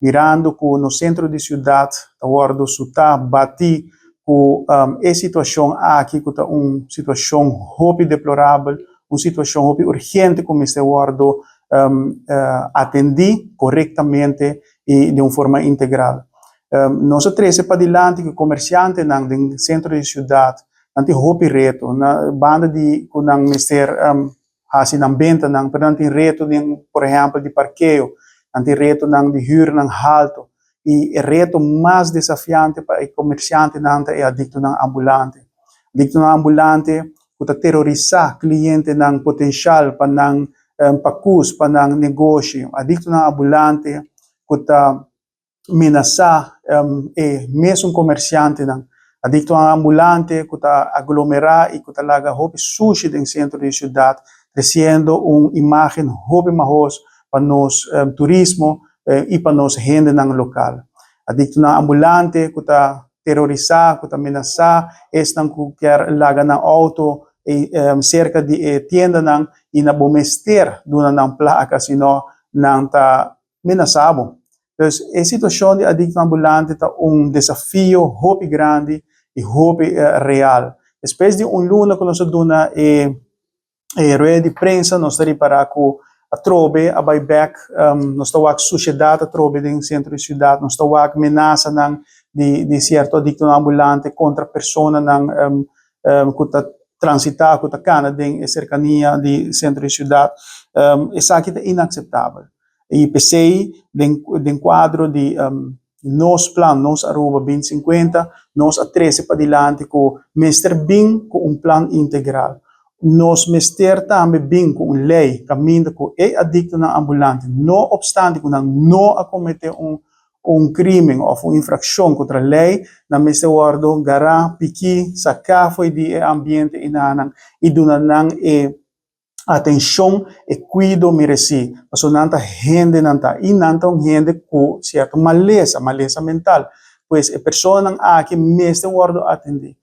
Mirando ku nos sentro di siudat ta wòrdu sutá, batí ku e situashon aki ku ta un situashon hopi deplorabel, un situashon hopi urgente ku mester wòrdu atendí korektamente i den un forma integral. Nos a trese padilanti ku komersiantenan den sentro di siudat nan tin hopi reto, na banda di ku nan mester hasi nan bentanan, pero nan tin reto den, por ehèmpel, di parkeo, nan tin retonan di hürnan haltu. I e reto mas desafiante pa e komersiantenan ta e adiktonan ambulante. Adiktonan ambulante ku ta terorisá klientenan potenshal pa nan pakus, pa nan negoshi. Adiktonan ambulante ku ta menasá e mesun komersiantenan. Adiktonan ambulante ku ta aglomerá i ku ta laga hopi sushi den sentro di siudat, tresiendo un imágen hopi mahos pa nos turismo i pa nos hendenan lokal. Adiktonan ambulante ku ta terorisá, ku ta menasá esnan ku kier laga nan outo serka di e tiendanan i na bo mester duna nan plaka, sino nan ta menasá bo. Dus e situashon di adikto ambulante ta un desafio hopi grandi i hopi real. Despues di un luna ku nos a duna e e rueda di prensa, nos ta ripará ku atrobe a bai bèk, nos ta wak sushedat atrobe den sentro di siudat, nos ta wak menasanan di sierto adiktonan ambulante kontra personanan ku ta transitá, ku ta kana den e serkania di sentro di siudat. Esaki ta inakseptabel. I p'esei den kuadro di nos plan Nos Aruba 2050 nos a trese padilanti ku mester bin ku un plan integral. Nos mester tambe bin ku un lei kaminda ku e adiktonan ambulante, no opstante ku nan no a kometé un krimen òf un infrakshon kontra lei, nan mester wòrdu gará, pikí, saká fo'i di e ambiente enanan i duna nan e atenshon, e kuido meresí, pasobra nan ta hende nan ta i nan ta un hende ku sierto malesa, malesa mental. Pues e personanan aki mester wòrdu atendí.